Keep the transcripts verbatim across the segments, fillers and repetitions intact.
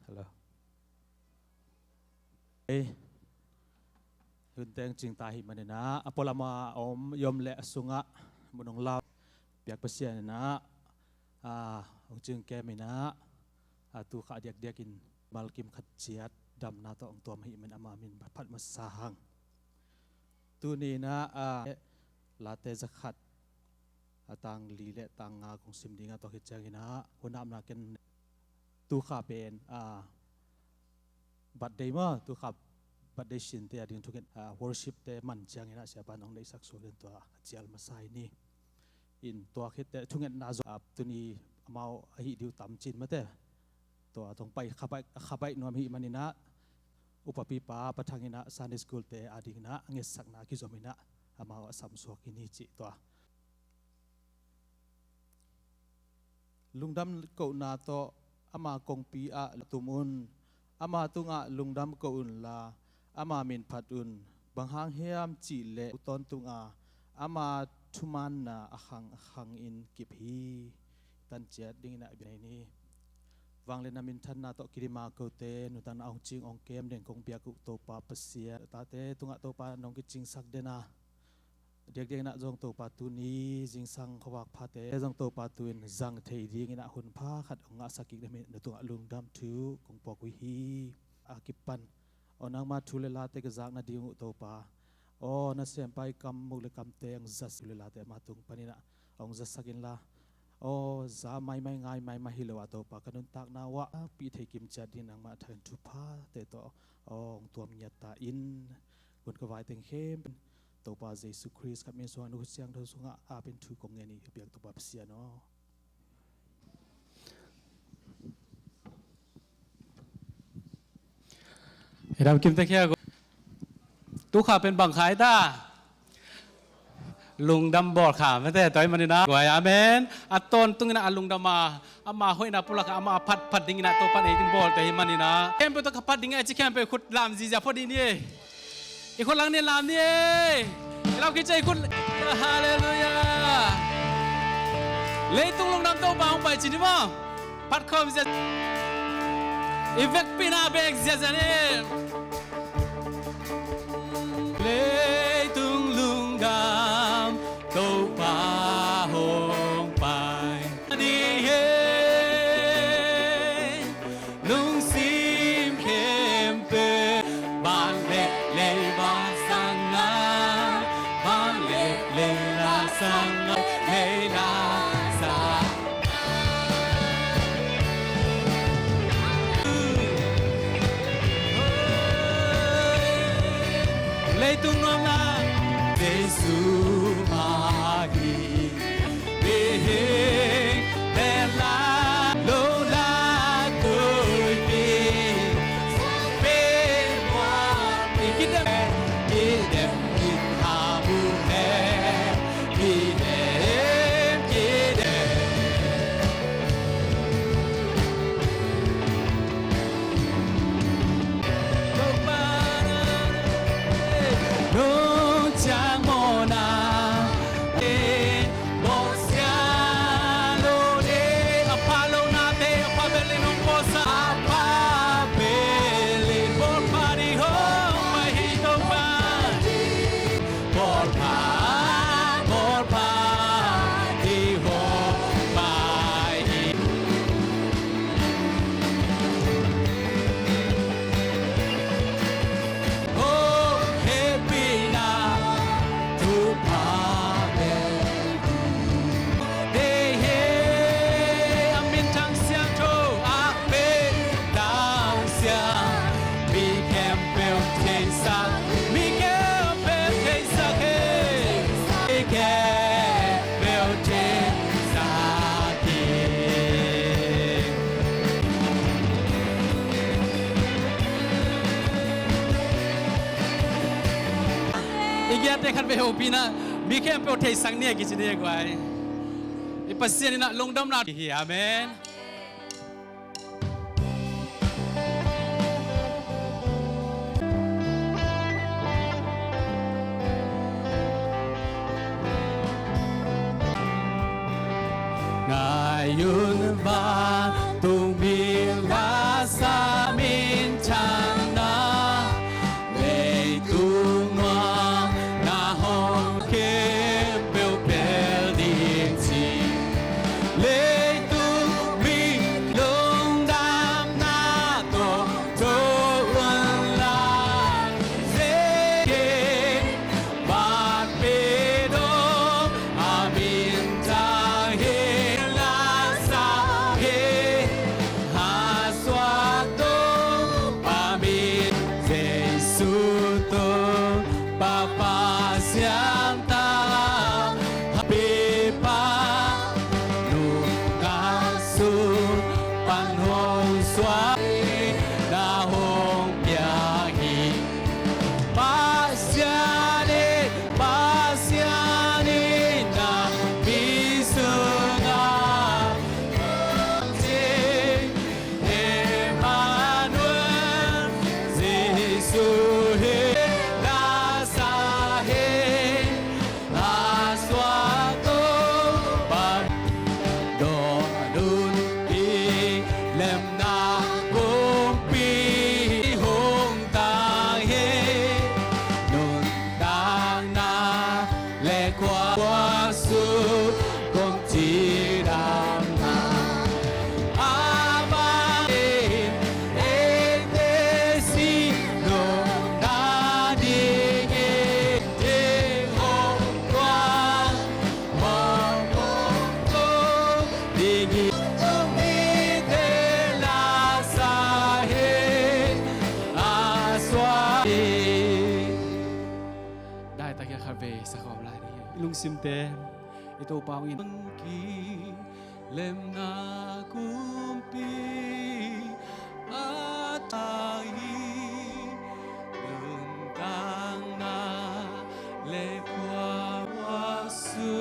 Hello. Ei, hun teng cingta hi maninah a pualam a om i om le a sungah mun hong lau piak Pasian inah a hong cing kem inah a tu kha diakdiakin malkim khat ciat damna tawh hong tuam hi man ama min phat masa hang. Tuni inah a Late zakhat a tang li le tang nga kong sim ding a, tua khit ciangin ah hunamna ken tukha pen a birthday maw, tukha birthday sinte a ding thunget a worship te man ciangin ah siapa nong neihsak suak in tua a cial masa hi ni. In tua khit te thungetna zong a tuni amau ahi diu tam cin mate. Tua tong pai khabaih khabaih nuam hi maninah upapipa pathang inah Sunday school te a ding inah a ngetsakna kizom inah amau a samsuak hi ni cih tua. Lungdam kohna tawh ama kongpi ah tum un. Ama tungah lungdam ko unla ama min phat un. Bang hang hiam cihleh u tawntunga ama thumaanna a khang a khangin kip hi. Tanciat dingin ah bia nei ni. Vangliatna minthanna tawh kidima kote nuntakna hong cing hong kem ding kong biak uh Topa Pasian, tate tungah Topa nong kicingsak dena diakdiak inah zong Topa tuni zingsang khuavak phate zong Topa tu in zang thei ding inah hun pha khat hong ngahsak kik na min na tungah lungdam thu kong puak uh hi. A kipan aw nangma thu le late ka zak nading uh Topa, aw na siampai kam muk le kamte hong zat thu le late ama tung paninah hong zatsak inla, aw za maimai ngai maimai hi lo ah Topa ka nuntakna uah pih thei kim ciat ding nangmah thangin thuphate tawh aw hong tuam ngiat ta in. Kun ka vai teng khempeuh Topa Jesu Khrist khat min suang nu siangtho sungah apin thu kong ngen hi. Biak Topa Pasian aw. Hidam kim te khia ko. Tukha pen bang khai ta. Lungdam bawl kha mate toi maninah guai amen. A tawntung inah a lungdam a ama hoihna pulak a ama a phatphat ding inah Topa nei ding bawl te hi maninah khempeuh tawh ka phat ding a ci khempeuh khut lam zizia pho ding ni. I khut lang ni lam ni ei. I lau khit ciang i khut. Halleluiah. Leitung lungdam Topa hong pai ci ni maw. Phat khawm zia. I vekpina bek ziazia ni. Leitung lungdam Topa hong pai ni he. Lungsim khempeuh van le lei van sang a, van le lei la sang a, lei la sang. Leitung nuam la Jesu mah hi. I giate khat vei hopih na, mi khempeuh theisak ni a kici ni a guai. I Pasian in a lungdamna hi. Amen. Ngai un vantungmi la sa Pan hong suak na hong piang hi. Pasian in, Pasian in na mi sungah Emmanuel, Jesu hi na sa hi. A suak Topa dawh dun ding lemna kumpi hong tang hi. Nuntakna le khuasu kom cidamna a bangin eite si nopna dingin ding hong kuang hong hong ko dingin tungmite la sa hi a suak hi. Daitak hiah khatvei sa khawm lai ding hi. I lungsimte i Topa hong in lemna kumpi a tang hi. Nuntakna le khuasu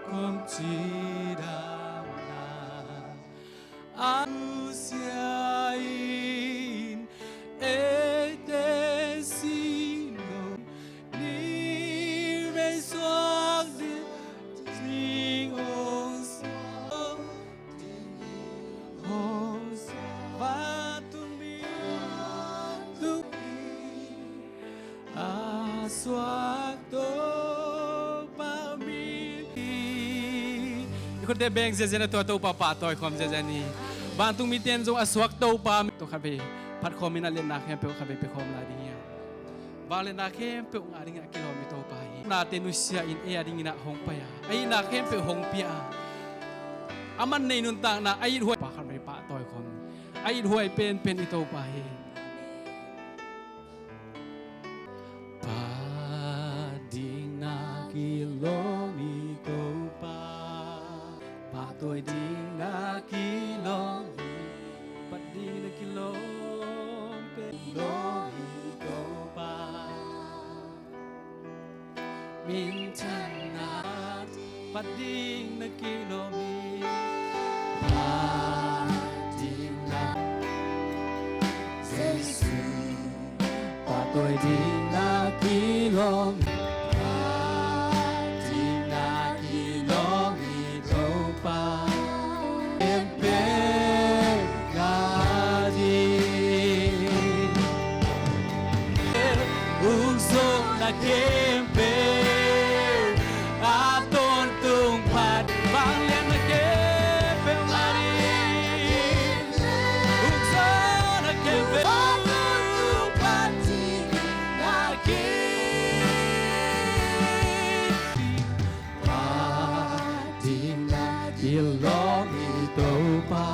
kom cidamna a nusia in eite si nop ni vei suak ding hong suak hong suak vantung mi vantung mi a suak Topa min hi. I khutte beng ziazia ni, tua Topa pahtawi khawm ziazia ni. Vantung mite in zong a suak Topa min tawh khatvei phat khawm in a liatna khempeuh khatvei pia khawm lai ding hi. Vangliatna khempeuh ngah dingin a kilawm i Topa hi. Nate nusia in ei a dingin ah hong pai a, a itna khempeuh hong pia a, a man nei nuntakna a ithuai pa khatvei pahtawi khawm. A ithuai penpen i Topa hi. Phat ding na kilawm i Topa, pahtawi ding na kilawm hi. Phat ding na kilawm pen kilawm i Topa. Minthanna phat ding na kilawm hi. Phat ding na Jesu, pahtawi ding na kilawm hi. Phat ding na kilawm hi Topa. Khempeuh ngah ding. Uk zawhna khempeuh a tawntung phat, vangliatna khempeuh ngah ding. Uk zawhna khempeuh phat ding na ki Phat ding na kilawm hi Topa.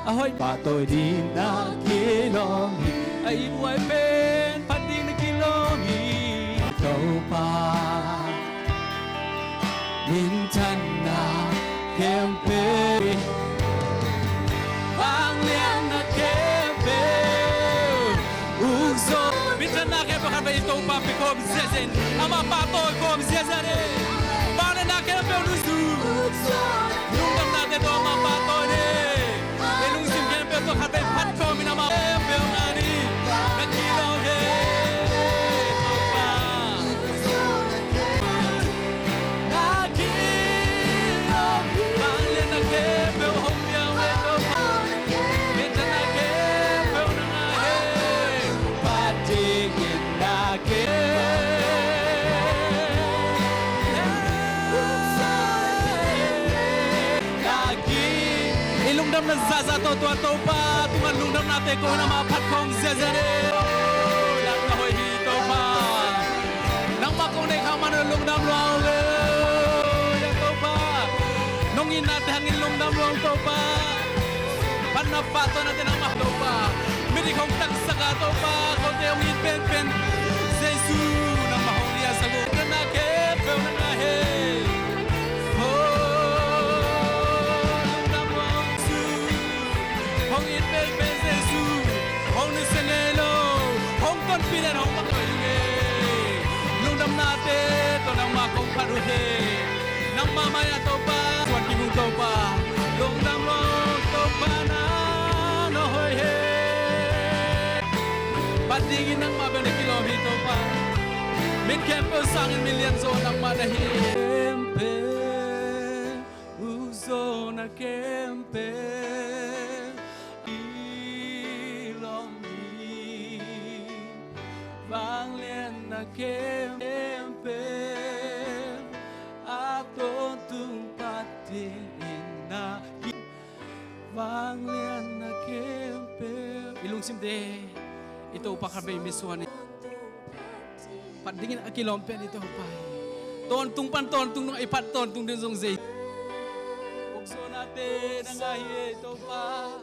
A hoih pahtawi ding na kilawm hi. A ithuai pen phat ding na kilawm hi Topa. Minthanna khempeuh, vangliatna khempeuh, uk zawh. Minthanna khempeuh khatvei i Topa pia khawm ziazia in, amah pahtawi khawm ziazia ni. Vangliatna khempeuh nungzui, lungdamnate tawh amah pahtawi ni. I lungsim khempeuh tawh khatvei phat khawm in amah khempeuh ngah ni. Na kilawm hi Topa. I lungdamna zahzah tawh tua Topa tungah lungdamnate ko in amah phat khawm ziazia ni. Nang na hoih hi Topa. Nangmah kong deih khak man uh lungdam lua ung e. Topa, nong itnate hangin lungdam lua ung Topa. Phatna pahtawnate nangmah Topa. Midik hong taksak a Topa, kote hong it penpen Jesu, nangmah hong liansak uh. Minthanna khempeuh na ngah hi. Oh, lungdam lua ung Jesu. He, nangmah mai-ah Topa, suan kik ung Topa, lungdam lo Topa, na na hoih he. Pat dingin nangmah bek na kilawm hi Topa. Mit khempeuh sangin milian zaw nangmah na hi. Khempeuh, u zaw na khempeuh kilawm hi. Vanglian na khempeuh a tawntung Pathian in na ki, vanglian na khempeuh. I lungsim te, i Topa khat vei misuan in. Pat dingin a kilawm pen i Topa hi. Tawntung pan tawntung nung a i phat tawntung ding zong zei. Uksuanate na ngah hi e Topa.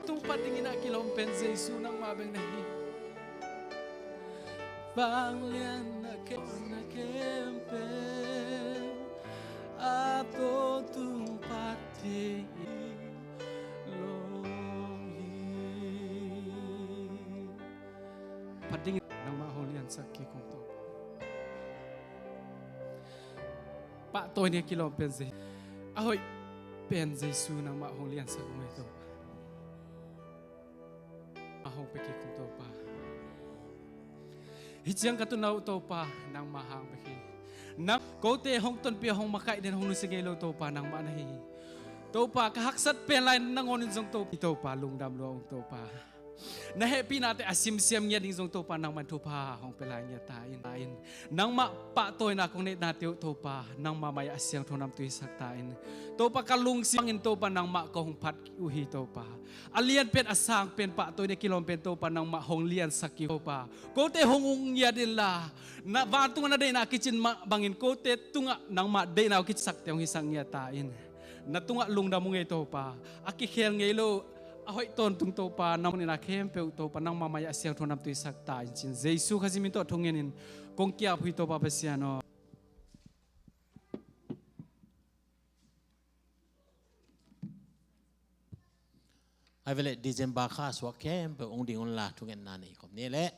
Tung pat dingin a kilawm pen Jesu nangmah bek na hi. Vanglian na khem na khempeuh a tawntung Pathian lawm hi. Pat dingin nangmah hong liansak kik ung Topa. Pahtawina kilawm pen Jesu, a hoih pen Jesu nangmah hong liansak ung e Topa. A hong pia kik ung Topa. Hih ciang ka tun uh Topa, nangmah hang bek hi. Nang kote hong tonpih, hong makaih den, hong nusia ngei lo Topa, nangmah na hi. Topa, ka haksat pen lai nangawnin zong Topa, Topa lungdam lua ung Topa. Na hehpihnate a simsiam ngiat ding zong Topa, nangmah in thupha hong pia lai ngiat ta in. Nangmah pahtawina kong neihnate uh Topa, nangmah mai-ah a siangtho namtui sak ta in. Topa, ka lungsim bangin Topa, nangmah kong hong phat uh hi Topa. A lian pen, a sang pen, pahtawina kilawm pen Topa, nangmah hong liansak kik Topa. Kote hong ung ngiat inla, na vantungah na deihna kicin mah bangin kote tungah nangmah deihna uh kicin sakte hong hisak ngiat ta in. Na tungah lungdam ung e Topa. A kikhel ngei lo, a hoih tawntung Topa, nangmah in a khempeuh Topa, nangmah mai-ah a siangtho namtui sak ta in ci-in Jesu Khazih min tawh thungen in kong ki-ap uh hi Topa Pasian aw. Ai ve leh, December kha suak khempeuh ong ding unla thungetna nei khop ni leh.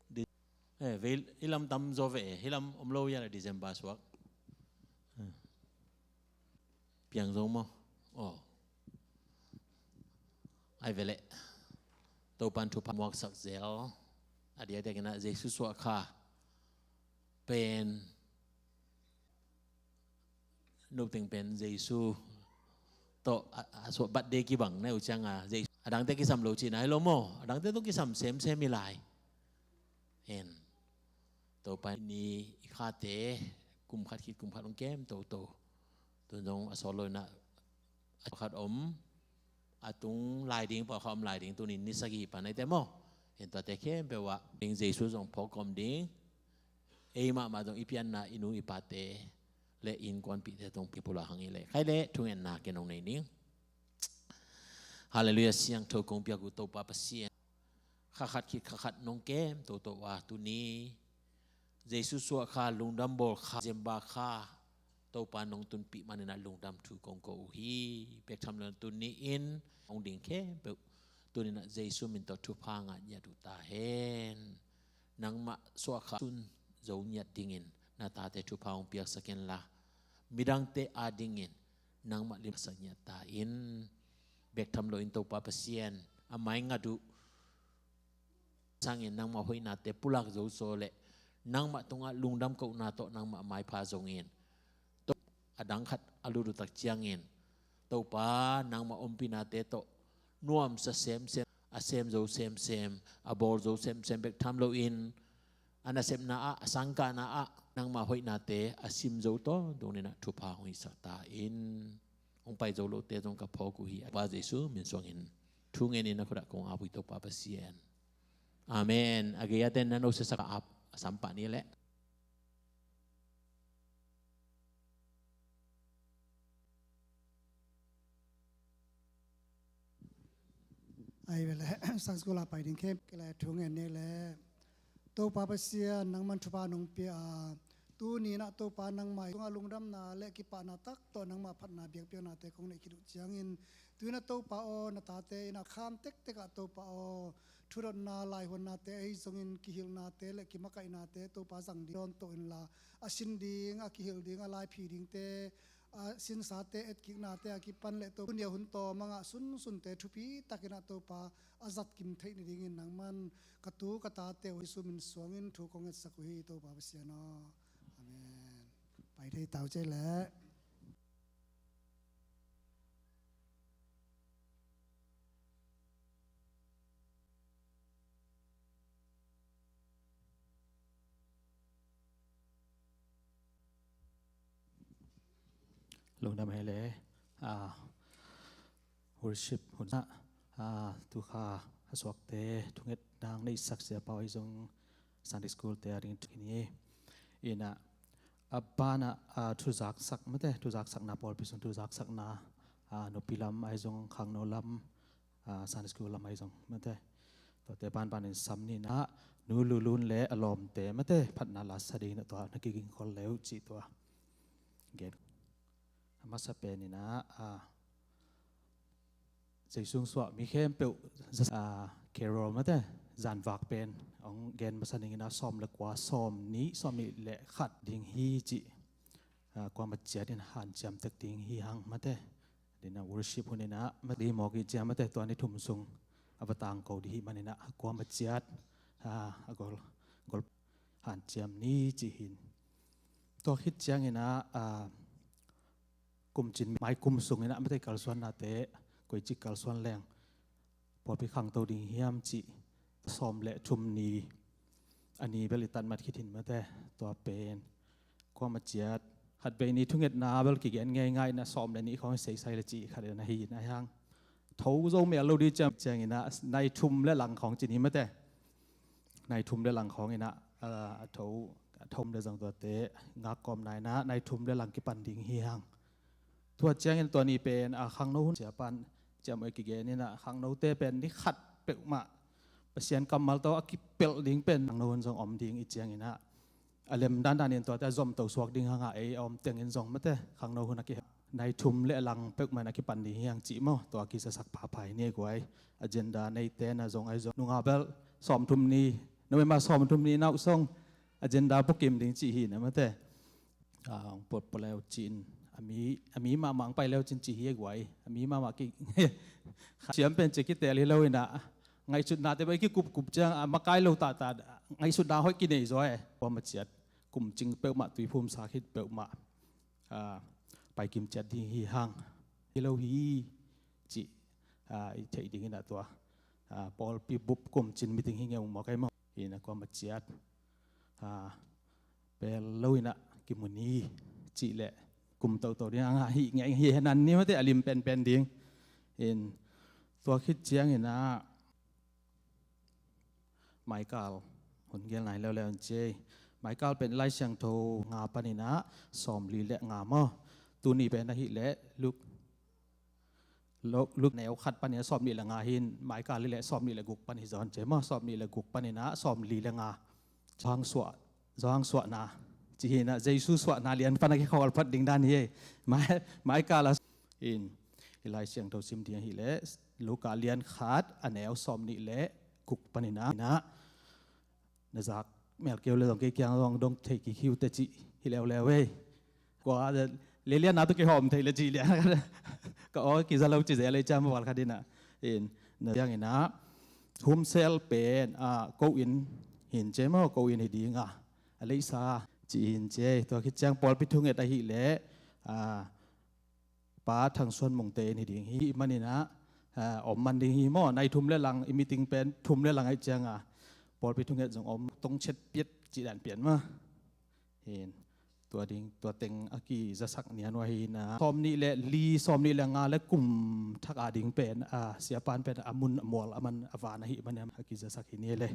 Di-, eh, vei, i lam tam zaw ve, i lam om lo ia leh December suak. Eh. Piang zo maw? Aw. Ai ve leh. Topan thupha muaksak zel. A diakdiakin ah Jesu suah kha pen, nupteng pen Jesu tawh a, a suah birthday kibang na uh cianga Jesu, a dangte kisam lo cihna hi lo maw? A dangte tawh kisam semsem hi lai. Hen. Topa ni i khate kum khat khit kum khat hong kem toto. Tun zong a sawt lo inah a khat om, a tung lai ding, pawlkhat om lai ding, tunin ni sagih pan aite maw? Hen, tuate khempeuh ah ding Jesu zong phawk kawm ding. Ei mahmah zong i pianna i nu i pate le innkuanpihte zong pi pulak hang i leh khai leh thungetna ken hong nei ning. Halleluiah, siangtho kong piak uh Topa Pasian. Kha khat khit kha khat nong kem toto a tuni Jesu suah kha, lungdam bawl kha, December kha, Topa nong tunpih maninah lungdam thu kong ko uh hi. Bek tham lo tuni in hong ding khempeuh tuninah Jesu min tawh thupha ngah ngiat uh ta hen. Nangmah suah kha sun zo ngiat dingin na tate thupha hong piaksak inla, midangte adingin nangmah limsak ngiat ta in. Bek tham lo in Topa Pasian, a mai ngat uh sangin nangmah hoihnate pulak zo saw leh nangmah tungah lungdam kohna tawh nangmah maipha zongin, to-, a dang khat a lut uh tak ciangin Topa nangmah ompihnate tawh nuamsa semsem, a sem zo semsem, a bawl zo semsem bek tham loin a nasepna ah, a sangkahna ah nangmah hoihnate a sim zo tawntung ninah thupha hong hisak ta in. Hong pai zo lote zong ka phawk uh hi. A Pa Jesu min suangin thu ngenin a khutah kong ap uh hi Topa Pasian. Amen. A gei-a ten na no siasak a ap a sampah ni leh. Ai ve leh, Sunday school a pai ding khempeuh leh thu ngen ni leh. Topa Pasian, nangman thupha nong pia a, Tuni-in ah Topa nangmah i tungah lungdamna le kipahna tak tawh nangmah phatna biakpiaknate kong neih khit uh ciangin, tu-in ah Topa aw, na tate in ah kham tektek ah Topa aw, thudotna laihuannate ahi zongin kihilhnate le kimakaihnate Topa zang ding dawntuah inla, a sin ding, a kihilh ding, a laiphi dingte, a sinsate etkiknate a kipan le Topa, tuni a hun tawm a ngah sunsunte thupi takin ah Topa a zatkim theih nadingin nangman ka tu ka tate uh Jesu min suangin thu kong ngetsak uh hi, Topa Pasian aw. Amen. Pai thei ta uh ciai leh. Lungdam hi le, ah, worship hun ah, ah, tu kha a suakte thungetna hong neihsak Sia Pau ahi zong Sunday school te a ding thu hi ni. Ina, a banah, ah, thuzaksaknate, thuzaksakna pawlpi sung thuzaksakna, ah, nupi lam ahi zong khangno lam, ah, Sunday school lam ahi zong mate. Tuate banbanin sam ni-in ah Nu Lulun le a lawmte mate phatna la sa dingin ah tua na kigingkhol le uh cih tua gen. A masa pen in ah, ah, Zeisu hong suah mi khempeuh, ah, carol mate, zanvak pen hong gen masa ning in ah sawm le kua, sawm nih, sawm nih le khat ding hi cih, ah, kuamah ciat in hanciam tek ding hi hang mate. Dina worship hun in ah mate, mawk i ciang mate, tua ni thum sung a va tangko ding hi manin ah kuamah ciat, ah, a gol, gol hanciam ni cih hi in. Tua khit ciangin ah, ah, kumcin mai kum sungin ah mate kalsuannate, koici kalsuan leng pawlpi khangto ding hiam cih sawm le thum ni, a ni bel i tatmat khit hi in mate, tua pen kuamah ciat, khatvei ni thungetna bel kigen ngeingai in ah sawm le nih khawng i seisai le cih khat in ah hi in ah hang. Tho zo mel lo ding ciang, ciangin ah nai thum le lang khawng ci ni mate. Nai thum le lang khawng in ah, ah, a tho, a thom le zang tuate ngak kawmna in ah nai thum le lang kipan ding hi hang. Tua ciangin tua ni pen, ah, khangno hun Sia Pan ciam oi kigen in ah khangnote pen ni khat peuhmah Pasian kammal tawh a kipelh ding pen khangno hun zong om ding i ciangin ah, a lem dandanin tuate a zomto suak ding hang a, ei a om tengin zong mate khangno hun a ki, nai thum le a lang peuhmah in a kipan ding hi hang cih maw, tua kizasak phapha hi ni guai. Agenda neite na zong ahi zong nungah bel sawmthum ni, November sawmthum ni nauh song agenda bukim ding cih hi na mate. Ah, hong pawt pawt leu cin, a mi, a mi mahmah hong pai leu cin cih hi e guai. A mi mahmah ki ciam pen ci kitel hi lo in ah, ngaihsutnate bel kikupkup ciang a makai lo tahtah, ngaihsutna hoih kinei zaw e. Kuamah ciat kumcing peuhmah, tuiphum sa khit peuhmah, ah, paikim ciat ding hi hang. Hi lo hi cih, ah, i theih dingin ah tua, ah, pawlpi bup kumcin meeting hi ngei ung maw kai maw. Hi na kuamah ciat, ah, pel lo in ah kimu ni cih leh kum toto ding a ngah hi ngei hi, hi nan ni mate a lim penpen ding. In tua khit ciangin ah Michael hun gel nai leuleu in ci ei. Michael pen Lai Siangtho nga panin ah sawmli le nga maw. Tuni pen ahih leh Luke, Luke, Luke neu khat panin ah sawmnih le nga hi in, Michael hi leh sawmnih le guk pan hi zaw in ci ei maw. Sawmnih le guk panin ah sawmli le nga. Zawhang suah, zawhang suahna cih hi in ah, Jesu suahna lian pan a kikhawl phat ding dan hi ei. Mai, Michael a in, i Lai Siangtho sim ding ahih leh Luka lian khat a neu sawmnih le guk panin ah, na zak mel keu le zong kei kiang zong dong thei kik hi uh teh cih hi leuleu ei. Kua le lianna tawh kihawm thei le cih lian ka aw kiza lo ci zel ei ciam a val khat in ah. In, na ciangin ah Humsel pen, ah, ko inn hi in ci ei maw, ko inn hi ding a, a leisa cih hi in ci ei. Tua khit ciang pawlpi thunget ahih leh, ah, Pa Thang Suan Mung te inn hi ding hi manin ah, ah, om man ding hi maw. Nai thum le lang, i meeting pen thum le lang ahih ciang a, pawlpi thunget zong om tong chet piat cih dan pian maw. Hin, tua ding, tua teng a kizasak nian uh ahi na. Sawmnih le li, sawmnih le nga le kum thak a ding pen, a, Sia Pan pen a mun a mual a man a van ahih manin a kizasak hi ni le.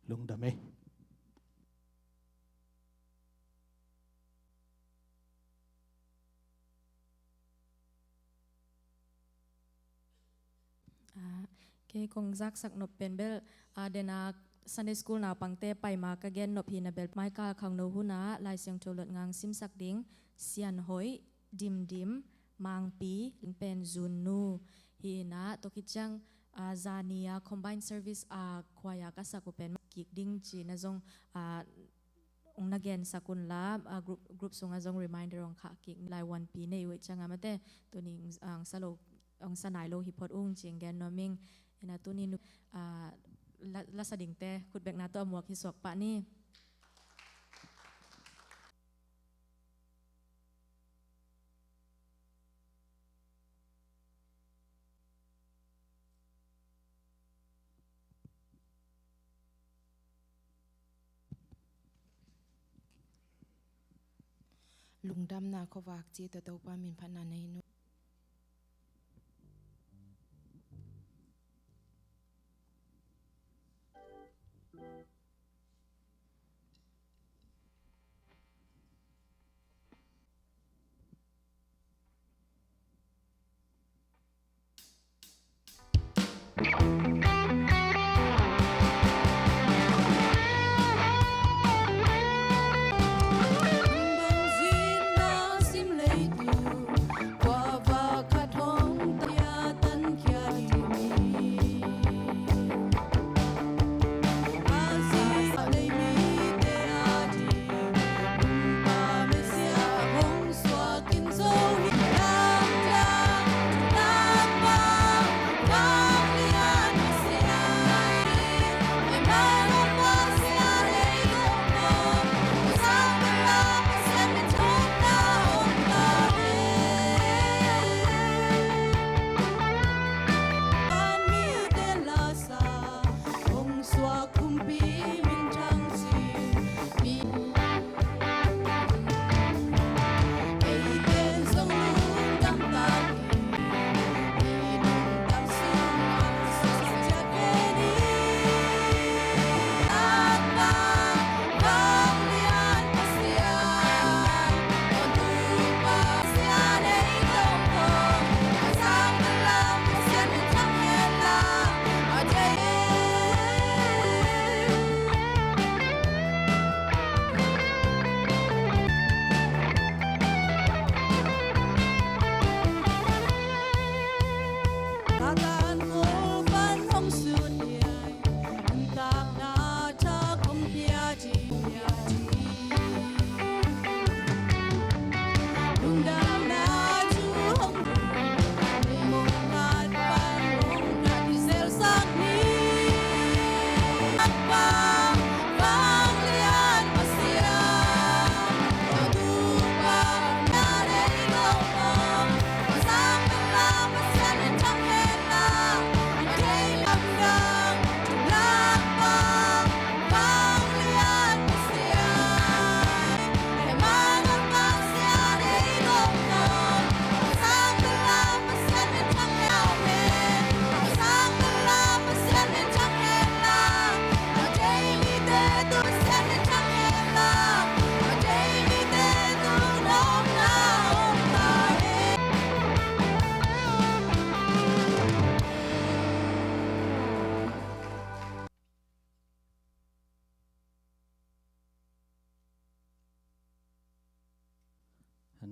Lungdam ei. Ah, kei kong zaksak nop pen bel, ah, dena Sunday School naupangte paima ka gen nop hi na bel, maikal khangno hunah Lai Siangtho Lotngang simsak ding Sianhoih Dimdim Mangpi, pen Zunnu hi inah, tua khit ciang, ah, zani a combined service a choir ka sak uh pen kik ding ci na zong, ah, ong na gensak unla, ah, group, group sungah zong reminder ong khah kik, lai wanpi nei uh ih ciangah mate, tuni ong sa lo, ong sa nai lo hi phot ung ci ong gen nuam ing. Ina tuni nu, ah, la, lasa dingte khutbekna tawh a muak hi suak pah ni. Lungdamna khuavak ci tawh Topa min phatna nei nu.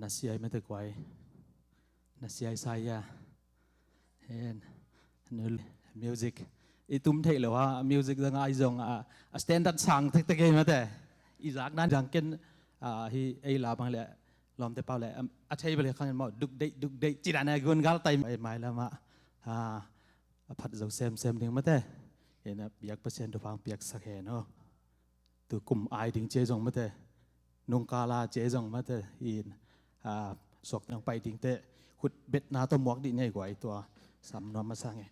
Na siai mete kuai. Na siai saya. Hen. Nu music. I tum thei lo ha, music zang ai zong a, a standard sang tek tek ei mete. I zak nan zang ken, a, hi ei la bang le, lawmte pau le, am, a thei bel khang en mau, duk dei, duk dei, ci dan a gun gal tai mai, mai lama. A, a phat zo sem sem ding mete. Ina biak Pasian tu phang piak sak hen o. Tu kum ai ding cia zong mate, nungkala cia zong mate, in, a, suak nang pai ding te, khut betna tawh muak dih ngei guai tua, sam nuam masa ngei.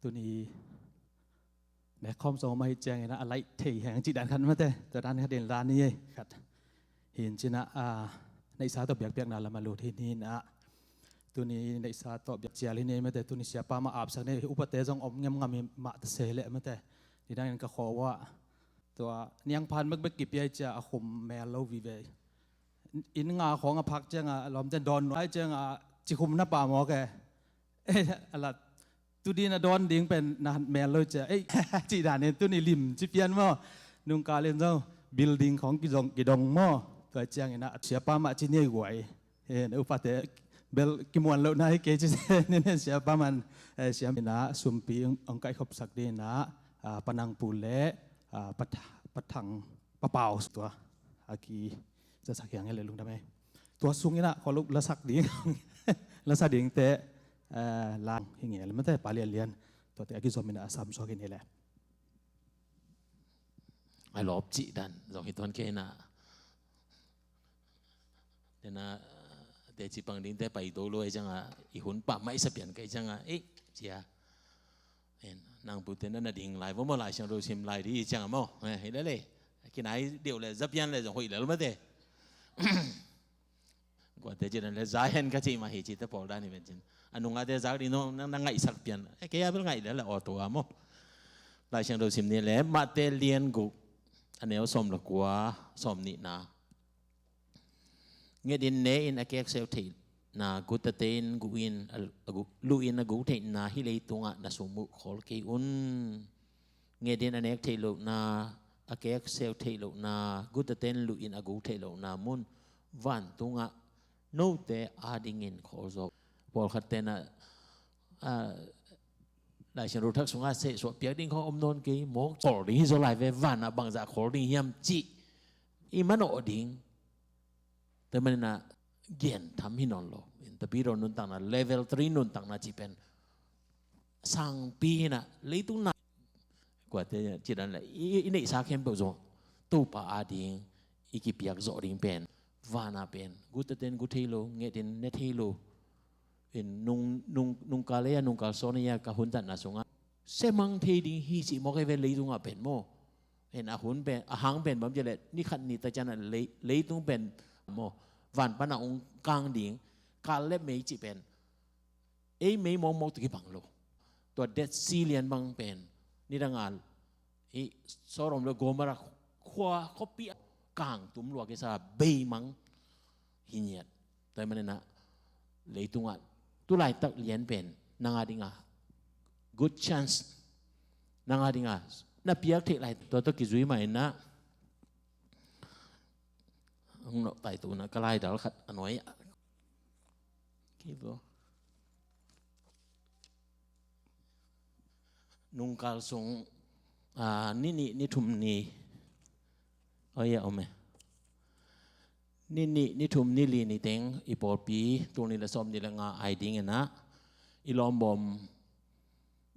Tuni Mek khawm sawm ahih ciangin ah a laih thei heng cih dan khat mate, tua dan khat in la ni ei khat. Hi in cin ah, a, neihsa tawh biakpiakna lam a lut hi ni in ah, tuni neihsa tawh biak cial hi ni ei mate, tuni siapa mah apsak ni ei, upate zong om ngemngam hi mah ta se leh mate. Ni dangin ka khua uh ah tua niangphan bekbek kipia i cia a khum mel lo vive. Inn nga khawng a phak ciangah lawmten dawn nuai ciangah cikhum na pah mawk e. Eh, a lat. Tudin a dawn ding pen na mel lo cia. Ei, cih danin tuni lim ci pian maw? Nungkal in zong building khawng kizong kidong maw? Tua ciangin ah siapa mah ci ni ei guai. Eh, upate bel kimuan lohna hi kei ci se ni nen siapa man, eh, siam in ah sumpi hong kaihkhopsak ding in ah, ah, Panang Pu le, ah, Pat-, Pathang Papau tua a ki zasak hiang e le lungdam e. Tua sung in ah khualuk lasak ding, lasak dingte, eh, lang hi ngel mate, pa lianlian tuate a kizom in ah a samsuak hi ni le. A lawp cih dan zong hi tuan kei in ah. Tena teci pang dingte pai to lo ei ciangah i hun pah maisa pian kei ciangah, ei, cia. En, nang pute na na ding lai vo maw, Lai Siangtho sim lai di i ciangah maw. Eh, hi lele. Kinai deuh le za pian le zong hoih lel mate. Guate ci dan le za hen ka cih mah hi cite pawl dan hi ven cin. A nungate zak ding no na, na ngaihsak pian. Eh, kei a bel ngaih lel le aw tua maw. Lai Siangtho sim ni le Mate lian guk a neu sawm le kua, sawm nihna. Nget in ne in a kekseu theihna, gutate in guh in a, a guh, luh in a guk theihna, hih leitungah na sum uh khawl kei un. Nget in a nek theih lohna, a kekseu theih lohna, gutate in luh in a guk theih lohna mun vantungah note adingin khawl zaw. Pawlkhat tenah, ah, Lai Siangtho thak sungah sehsuah piak ding khaw om nawn kei, mawk khawl ding hi zaw lai ve, vanah bangzah khawl ding hiam cih i manawh ding. Tua maninah gen tham hi nawn lo. Tapidaw nuntakna level three nuntakna cih pen sangpi hinah leitung na kuate cidan le i, i neihsa khempeuh zong Topa ading i kipiak zawh ding pen vana pen gutate in gu thei lo, ngetin ne thei lo. In nung, nung, nungkal ei a nungkal sawn ei a ka huntatna sungah semang thei ding hi cih mawk ei ve leitungah pen maw. In a hun pen a hang pen bang ci le ni khat ni ta cianah lei, leitung pen maw van panah ung kang ding kal le mei cih pen ei mei mawkmawk tu kibang lo. Tua Dead Sea lian bang pen nidanga i Sodom le Gomorrah khua khuapi a kang tum lua kisa beimang hi ngiat. Tua hi maninah leitungah tulaitak lian pen nanga dinga good chance, nanga dinga na piak theih lai tua tawh kizui mah inah hong nawh taituna ka laidal khat a nuai ah. Kei bo. Nungkal sung, ah, ni nih ni thum ni. Oi a om e. Ni nih ni thum ni li ni teng i pawlpi tul nih le sawm nih le nga ai dinginah i lawmbawm,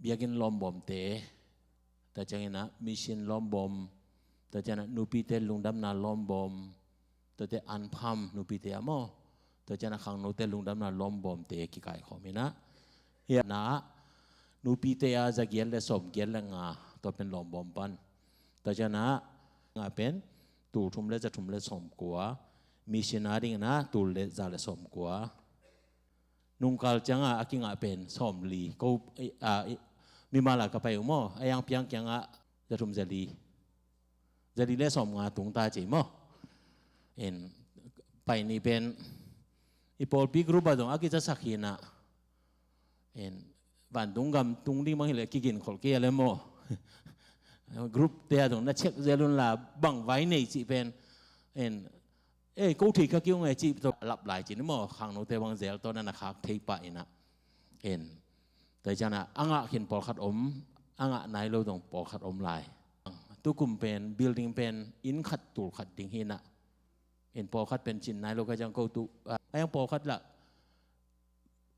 biakinn lawmbawmte, tua cianginah mission lawmbawm, tua cianah nupite lungdamna lawmbawm, tuate anpham nupite a maw, tua cianah khangnote lungdamna lawmbawmte kikaikhawm inah. Hianah nupite a zagiat le sawmgiat le nga tua pen lawmbawm pan. Tua cianah nga pen tul thum le za thum le sawmkua, mission a dinginah tul le za le sawmkua. Nungkal ciangah a kingah pen sawmli ko, a, i, mimal a ka pai uh maw, a yang piang kiangah za thum za li, za li le sawm nga tung ta ci maw. In pai ni pen i pawlpi group ah zong a kicasak hinah. In vantung gam tung ding bang hileh kigin kholh kei a le maw. Group te ah zong na check zel un la bang vai nei cih pen. In ei ko thei kha kiung e cih tawh lap lai cin maw, khangnote bang zel tawh na na khak thei pah inah. En tua hi cianah a ngah khin pawlkhat om, a ngah nai lo dong pawlkhat om lai. Tukum pen building pen inn khat tul khat ding hinah. En pawlkhat pen cin nai lo ka ciang ko tu a yang pawlkhat lah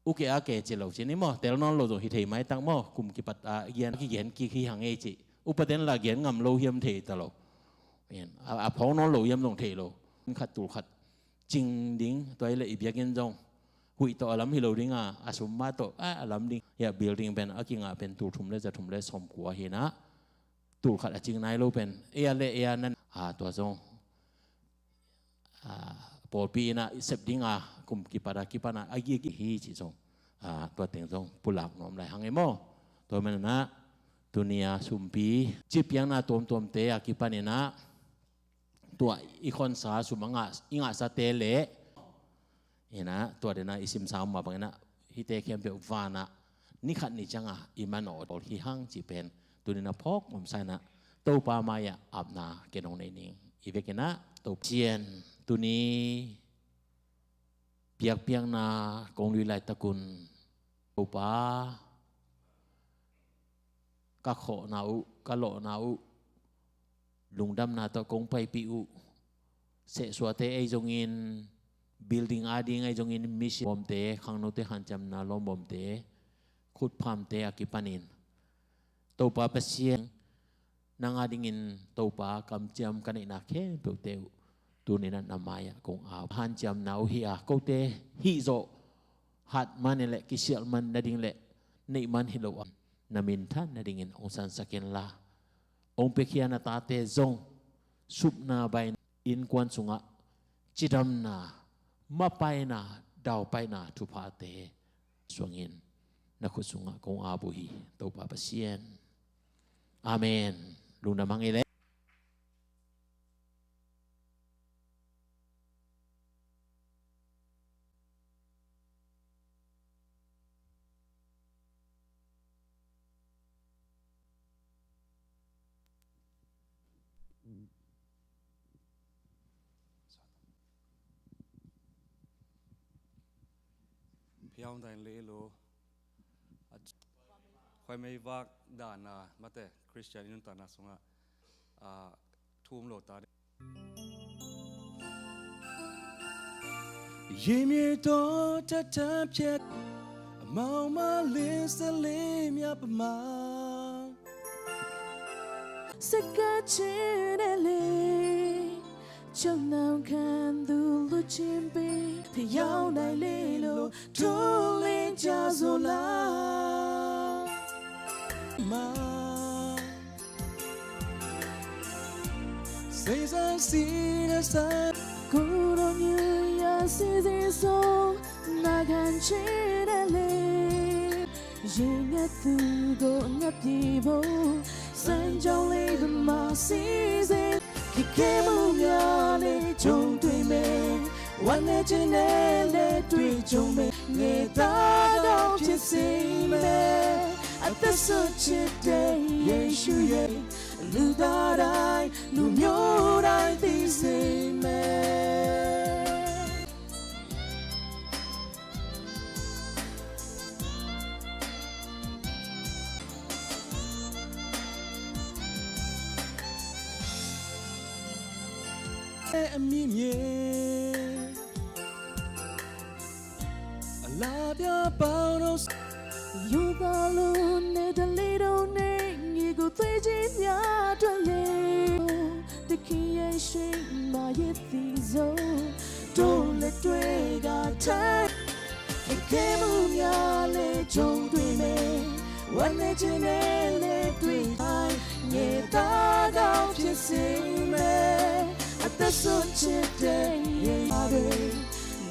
uke a ke ci lo ci ni maw, tel nawn lo zong hi thei maitak maw, kum kipat a gen kigen kik hi hang ei ci. Upaten la gen ngam lo hiam thei ta lo. A, a phawng nawn lo hiam zong thei lo. Khat tul khat cing ding, tua hi le i biakinn zong huih tawh a lam hi lo ding a, a sum mah tawh a, a lam ding. Hiah building pen a kingah pen tul thum le za thum le sawmkua hinah. Tul khat a cing nai lo pen ei a le ei a nan, a, tua zong, a, pawlpi in a i sep ding a kum kipat a kipan a a gik hi ci zong, a, tua teng zong pulak nuam lai hang e maw. Tua manin a tuni a sumpi ci piakna tuamtuamte a kipan in a tua i khonsa sum a ngah, i ngahsate le in a tua den a i simsa mah bangin a hihte khempeuh van a ni khat ni ciang a i manawh hi hang cih pen tuni in a phawk nuamsa in a Topa mai ah apna ken hong nei ning. I vekin a Topa Pasian, tuni biakpiakna kong lui laitak un Topa, ka khawhna uh, ka lawhna uh, lungdamna tawh kong paipih uh, sehsuahte ahi zongin, building ading ahi zongin, mission bawmte, khangnote hanciamna lawmbawmte, khutphamte a kipanin Topa Pasian, nang adingin Topa kamciam ka neihna khempeuhte uh tuni in a na mai-ah kong au. Hanciamna uh hi a, kote hih zawh hat man in le kisialh man nading le neih man hi lo a, na minthan nadingin hong sansak inla, hong piakhia na tate zong supna baina, innkuan sungah cidamna, mapaina, daupaina thuphate suangin na khut sungah kong ap uh hi, Topa Pasian. Amen. Lungdam hang ei le. Phiau dai le lo. Khuaimei vak dana mate Christian i nuntakna sungah, ah, thu om lo ta. ရေမြေတောတတ်တတ်ဖြတ် အမောင်မလင်းစလေးမြပမာ စကားချင်တယ်လေ ကျောင်းနောက်ခန်းသူလူချင်းပေး ဖျောင်းနိုင်လေလို့ ထိုးလင်းကြဆိုလား မ စိတ်ဆန်းစီတဲ့ဆန်း ကိုယ်တော်မြတ်ရာစီစဉ်ဆုံး နာခံချင်တယ်လေ ရင်ငတ်သူကိုငတ်ပြေဖို့ စံကြောင်းလေးတစ်မှာစီစဉ် ခင်ခဲမှုများနဲ့ကြုံတွေ့မယ် ဝမ်းနည်းခြင်းနဲ့လည်းတွေ့ကြုံမယ် ငယ်သားကောင်းဖြစ်စေမယ် အသက်စွန့်ချစ်တဲ့ယေရှုရဲ့ လူသားတိုင်း လူမျိုးတိုင်းသိစေမယ်။ အမိမြေ အလားပြပေါင်းတို့ ယူပါလို့နဲ့တလေးတို့နဲ့ ညီကိုသွေးချင်းများအတွက်လေ တခင်ရဲ့ရှိမှရည်သီဆုံး တို့လက်တွေ့ကထိုင် ခင်ခဲမှုများနဲ့ကြုံတွေ့မယ် ဝမ်းနည်းခြင်းနဲ့လည်းတွေ့တိုင်း ငယ်သားကောင်းဖြစ်စေမယ် အသက်စွန့်ချစ်တဲ့ယေရှုရဲ့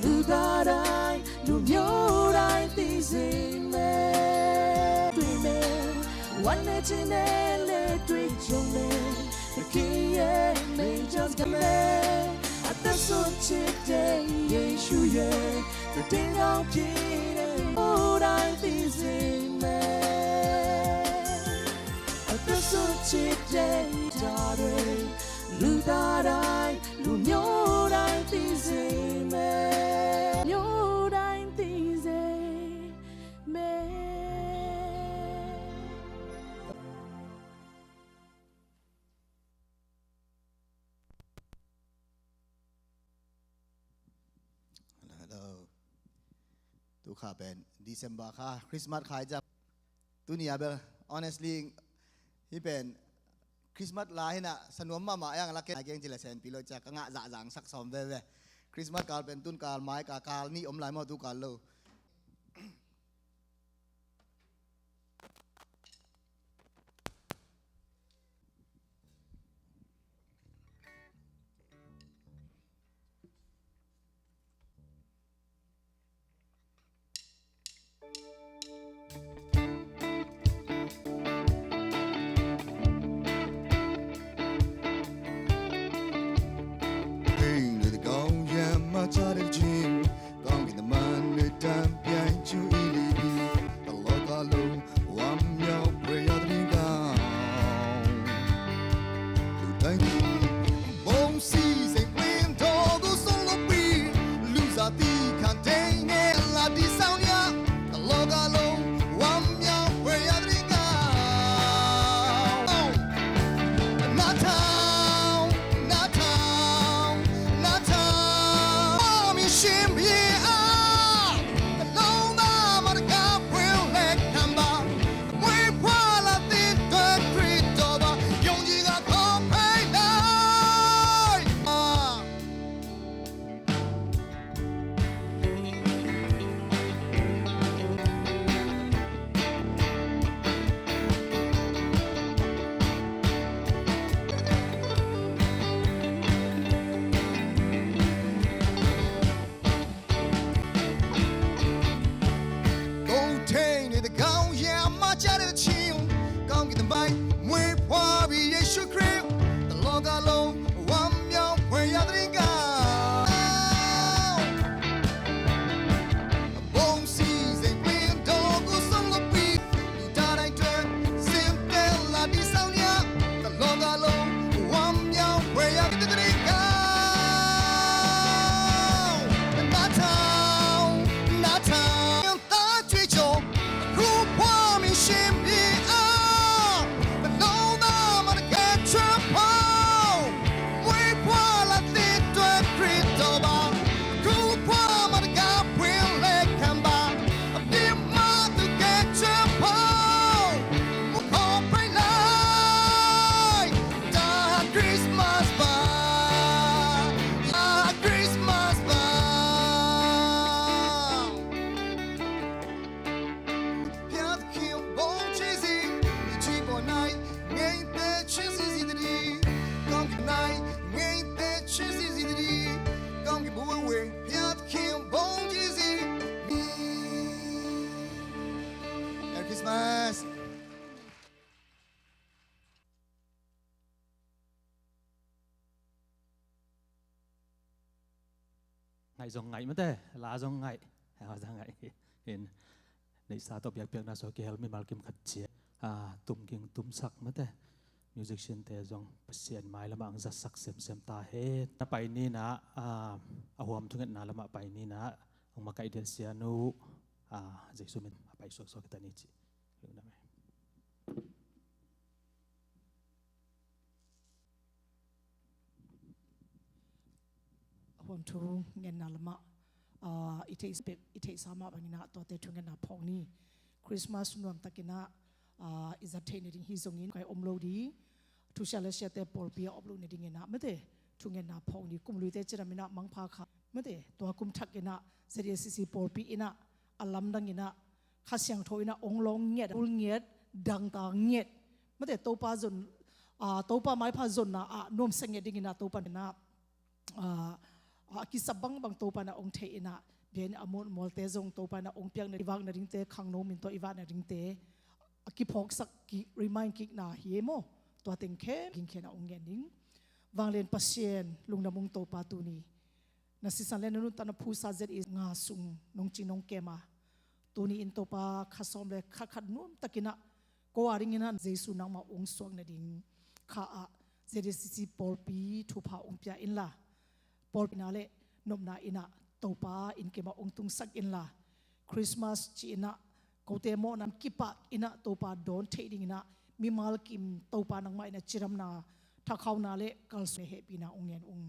လူသားတိုင်း လူမျိုးတိုင်းသိစေမယ် တွေ့မယ် ဝမ်းနည်းခြင်းနဲ့လည်းတွေ့ကြုံမယ် သခင်ရဲ့မိန့်ကြားစကားနဲ့ အသက်စွန့်ချစ်တဲ့ယေရှုရဲ့ သတင်ကောင်းဖြစ်တဲ့ လူတိုင်းသိစေမယ် အသက်စွန့်ချစ်တဲ့ဓာတ်တွေ လူသားတိုင်း လူမျိုးတိုင်းသိစေမယ် မျိုးတိုင်းသိစေမယ်။ Hello. Tu kha pen December kha, Christmas kha i jap. Tuni a bel, honestly, hih pen Christmas la hi na, sa nuam mahmah a, ang la kei a keng ci le sen pi lo cia, ka ngah zahzah ang sak sawm veve. Christmas kal pen tun kal mai ka kal nih om lai maw, tu kal lo. Challenging, ကောင်းကင်တမန်တွေ တန်ပြန်ယူ အီလီး တလောကလုံး ဝမ်းမြောက်ဖွယ်ရာသတင်းကောင်း လူတိုင်းသူ ဘုန်းစည်းစိမ် ပလင်းတော်ကို စွန့်လွှတ်ပြီး လူစားသီးခံထိန်းတဲ့ လတ်တည်ဆောင်ရာ တလောကလုံး ဝမ်းမြောက်ဖွယ်ရာသတင်းကောင်း နားထောင် နားထောင် နားထောင် မရှင်ဘုရား တစ်လုံးသားမှ တကားဖွင့်လှစ်ခံပါ မွေးဖွားလာသည့်အတွက် ခရစ်တော်ပါ ယုံကြည်က ခေါ်ပန်လိုက်ပါ ကိုယ်ထိန်းနေတဲ့ ခေါင်းရံမှားချတဲ့ တခြင်း ကောင်းကင်တမန် မွေးဖွားပြီ ယေရှုခရစ် တစ်လောကလုံး ဝမ်းမြောက်ဖွယ်ရာသတင်းကောင်း ဘုန်းစည်းစိမ် ပလင်းတော်ကို စွန့်လွှတ်ပြီး လူသားတိုင်းအတွက် စင်ကြယ် လတ်တည်ဆောင်ရာ တစ်လောကလုံး ဝမ်းမြောက်ဖွယ်ရာသတင်းကောင်း နားထောင် နားထောင် သားကြွေးကြော် အခုဖွားမရှင်မြေအောက် တစ်လုံးသားမှ တကယ်ချွတ်ဖို့ မွေးဖွားလာသည့်အတွက် ခရစ်တော်ပါ အခုဖွားမှ တကားဖွင့်လှစ်ခံပါ အပြစ်မှားသူ ကယ်ချွတ်ဖို့ မူခေါ်ပန်လိုက် ဒါ Christmas ပါ ဒါ Christmas ပါ ဘုရားသခင် ဘုန်းကြီးစီ မြေကြီးပေါ်၌ ငြိမ်သက်ခြင်းရှိစေသတည်း။ ကောင်းကင်၌ ငြိမ်သက်ခြင်းရှိစေသတည်း။ ကောင်းကင်ဘဝဝင် ဘုရားသခင် ဘုန်းကြီးစီ Merry Christmas. Ngaih zong ngaih mate, la zong ngaih, la zong ngaih. In, neihsa tawh biakpiakna suak kihel mimal kim khat cia, a, tumging tumsak mate. Musician te zong Pasian mai lamah ang zatsak semsem ta hen. Na pai nina, a, a huam thungetna lamah pai nina, ang makaih dia sianu, a, Jesu min a pai suaksuak kita ni ci. Lungdam e. A huam thungetna lamah, a, i theih, i theihsa mah bangin ah tuate thungetna phawk ni. Christmas nuamtakin ah, a, i zat theih nading hi zongin kai om lo ding. Thusia le siate pawlpi a op loh nadingin ah mate thungetna phawk ni. Kum luite cinamin ah mangpha kha mate tua kum thakin ah Z A C C pawlpi in ah a lamdangin ah Kha Siangtho in ah ong lawng ngiat, ul ngiat, dangtak ngiat. Mate Topa zon, a, Topa maipha zonna ah nuamsa ngiat dingin ah Topa in ah, a, a kisap bangbang Topa in ah ong theih in ah, biakinn a mualmualte zong Topa in ah ong piak nading, i vak nadingte, khangno min tawh i vak nadingte a kiphawksak, ki remind kikna hi e maw. Tua teng khempeuh gingkhen a ong ngen ding. Vanglian Pasian, lungdam ung Topa, tuni na sisan le na nuntakna phusa Z A C C nga sung nong cing nong kem a, tuni in Topa kha sawm le khat khat nuamtakin ah ko a dingin ah Jesu nangmah ong suak nading kha ah Z A C C pawlpi thupha ong pia inla, pawlpi na le nopna in ah Topa in kem ah ong tungsak inla, Christmas ci in ah kote mawhna kipak in ah Topa dawn theih dingin ah mimal kim Topa nangmah in ah cidamna, thakhauna le kalsuan le hehpihna ong ngen ung.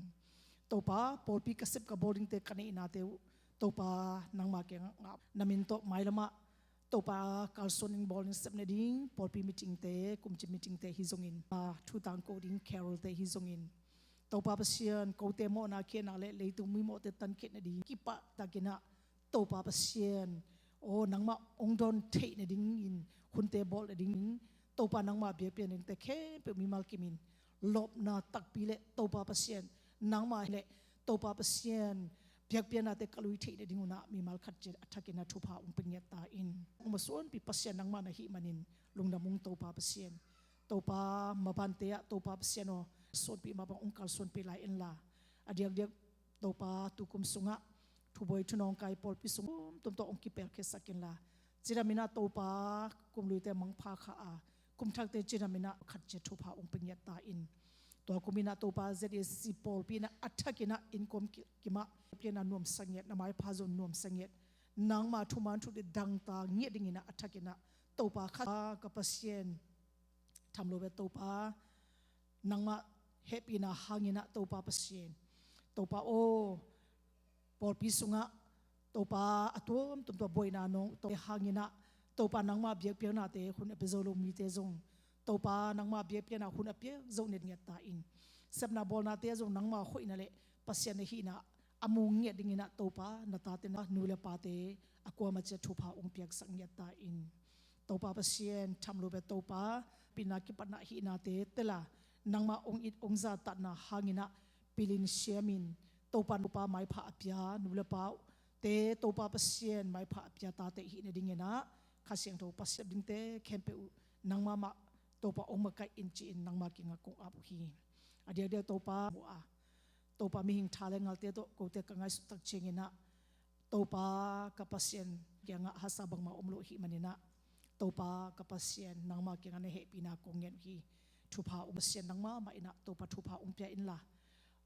Topa, pawlpi ka sep ka bawl dingte, ka neihnate uh Topa nangma kiangah na min tawh mailamah Topa kalsuan ding, bawl ding, sep nading pawlpi meetingte, kumci meetingte hi zongin, a, thu tangko ding carolte hi zongin, Topa Pasian, kote mawhna khiatna le leitung mimawhte tankhiat nading kipahtakin ah Topa Pasian, aw, nangmah ong dawn theih nadingin hunte bawl nading, Topa nangmah biakpiak nadingte khempeuh mimal kimin lawpna takpi le Topa Pasian, nangmah le Topa Pasian biakpiaknate ka lui theih nading un ah mimal khat ciat a thakin ah thupha ong pia ngiat ta in. Ong masuanpih Pasian nangmah na hih manin lungdam ung Topa Pasian. Topa, mabante ah Topa Pasian aw, suanpih mah bang ong kalsuanpih lai inla, a diakdiak Topa, tukum sungah thubuai thunawngkai pawlpi sung tumtum tawh hong kipelkhiatsak inla, cidam inah Topa, kum luite mangpha kha a, kum thakte cidam inah khat ciat thupha hong pia ngiat ta in. Tua kum inah Topa, Z A C pawlpi inah a thak inah inn kuam ki-, kimah pianah nuamsa ngiat, na maipha zong nuamsa ngiat, nangma thuman thu dangtak ngiat ding inah a thak inah Topa, khat ka Pasian, tham lo ve Topa, nangmah hehpihna hang inah Topa Pasian, Topa aw, pawlpi sungah Topa a tuamtuam tua buaina nong, Topa hang inah Topa nangmah biakpiaknate hun a pia zo lo mite zong, Topa nangmah biakpiakna hun a pia zo ngiat ta in. Sepna bawlnate ah zong nangmah hoihna le Pasian na hihna a mu ngiat ding inah Topa, na tate, na nu le pate a kuamah ciat thupha hong piaksak ngiat ta in. Topa Pasian, tham lo ve Topa, pina kipatna hihnate tela nangmah hong it hong zatatna hang inah pilin siamin, Topa, Topa maipha a pia nu le pate, Topa Pasian maipha a pia tate hih nading inah Kha Siangtho Pasian dingte khempeuh uh nangmah mah Topa hong makaih in ci-in nangmah kiangah kong ap uh hi. A diakdiak Topa, mu a, Topa, mihing tha le ngalte tawh kote ka ngaihsut tak ciang inah Topa ka Pasian kiangah hasa bangmah om lo ahih man inah, Topa ka Pasian, nangmah kiangah na hehpihna kong ngen uh hi. Thupha hong, Pasian, nangmah mah inah Topa thupha hong pia inla,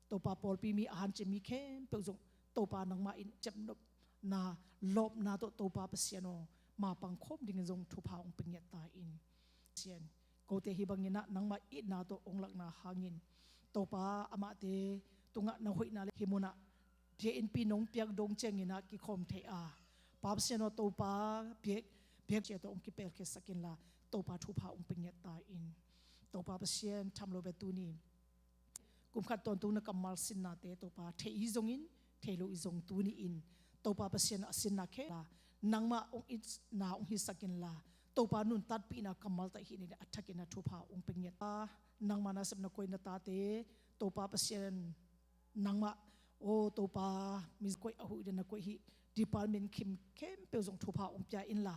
Topa pawlpi mi, a hanciam mi khempeuh zong Topa nangmah in ciapnopna, lawpna tawh Topa Pasian aw, mapang khawm dingin zong thupha hong pia ngiat ta in. Pasian, kote hih bang inah nangmah itna tawh hong lakna hangin, Topa, amahte tungah na hoihna le hih munah bia innpi nong piak dong ciang inah kikhawm thei a, Pa Pasian aw, Topa biak, biak ciat tawh hong kipelkhiatsak inla, Topa thupha hong pia ngiat ta in. Topa Pasian, tham lo ve tuni kum khat tawntung na kammal sinnate Topa, thei hi zongin thei lo hi zong tuni in Topa Pasian a sinna khempeuh nangmah hong itna hong hisak inla, Topa nuntakpihna kammal tawh hih ni a thak inah thupha hong pia ngiat ta. Nangmah nasepna koih na tate, Topa Pasian, nangmah aw Topa, mi koih a huh ding na koih hih department khempeuh zong thupha hong pia inla,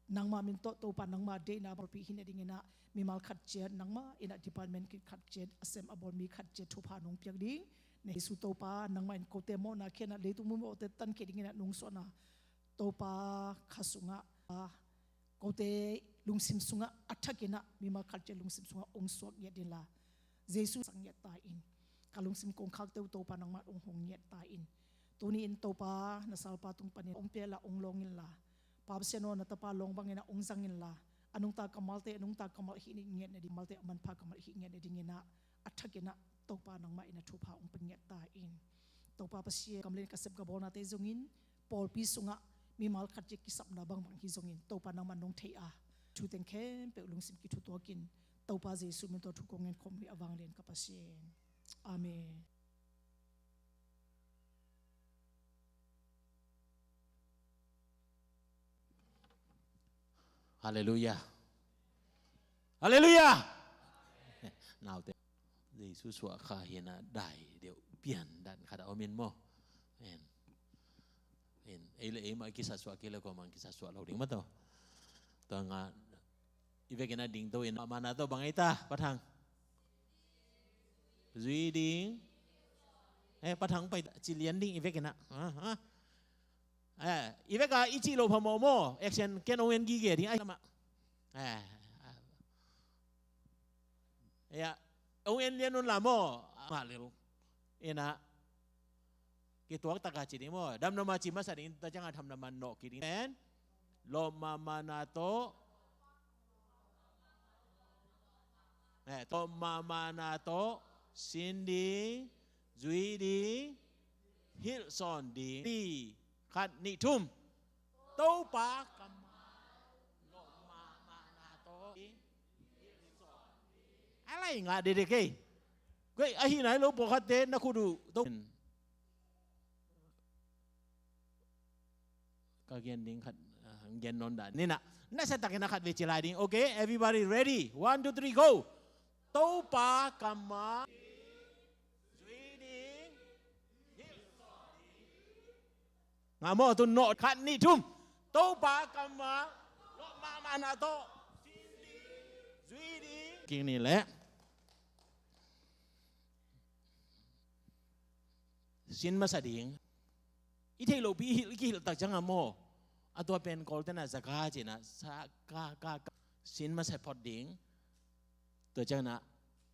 nangmah min tawh Topa nangmah deihna pawlpi hih nading inah mimal khat ciat nangmah inah department khat ciat a sem a bawl mi khat ciat thupha nong piak ding. Na Jesu Topa, nangmah in kote mawhna khiatna, leitung mumawhte tankhia ding inah nong suahna Topa, kha sungah, kote lungsim sungah a thak inah mimal khat ciat lungsim sungah hong suak ngiat inla, Jesu sang ngiat ta in. Ka lungsim kongkhakte uh Topa nangmah hong hong ngiat ta in. Tuni in Topa na salpa tung panin hong pia la hong lawng inla, Pa Pasian aw, na tapa lawng bang inah hong zang inla, a nungta kammalte a nungta kammal hih ni ngiat nading, malte a manpha kammal hih ngiat nading inah a thak inah Topa nangmah inah thupha hong pia ngiat ta in. Topa Pasian, gam le ka sep ka bawlnate zongin, pawlpi sungah mimal khat ciat kisapna bangbang hi zongin Topa nangmah nong thei a, thu teng khempeuh lungsim kithutuakin Topa Jesu min tawh thu kong ngen khawm hi a, vanglian ka Pasian. Amen. Halleluiah. Halleluiah. Naute, Jesu suah kha hi inah dai deuh pian dan khat a om in maw. En, en, ei le ei mah kisasuah kei le kuamah kisasuah lo ding mah tawh. Tua ngah i vekin a ding to in, mana to bang ei ta, Pa Thang? Zui ding. Eh, Pa Thang pai ci lian ding i vekin a. Ah, ah. Eh, i vek a i cih loh phamawh maw. Action, ken ong en gige ding ai lamah. Eh, ah. Ya, ong en lian un la maw. Mah lel. Ina. Kituak taka ci ding maw. Damdam a ci masa ding, ta ciang a thamdam a nawh kik ding. Amen. Lawp mahmahna tawh. Eh, lawp mahmahna tawh sin ding, zui ding, hilhsawn ding. Li, khat, nih, thum. Topa kammal, lawp mahmahna tawh. A lai ngah dede kei. Kei ahi nai lo, pawlkhatte na khut uh. To. Ka gen ding khat, ah, gen nawn dan. Ni na, na sa takin a khat vei ci lai ding. Okay, everybody ready? One, two, three, go. Topa kammal. Zui ding. Ngah maw, tu nawh, khat, nih, thum. Topa kammal, lawp mahmahna tawh. Zui ding. Kik ni leh. sin masa ding. I theih lohpi i hilh, i kihilh tak ciangah maw, a tua pen Kawlte na zaka ci-in ah, sa ka ka ka, sin masa phot ding. Tua ciangin ah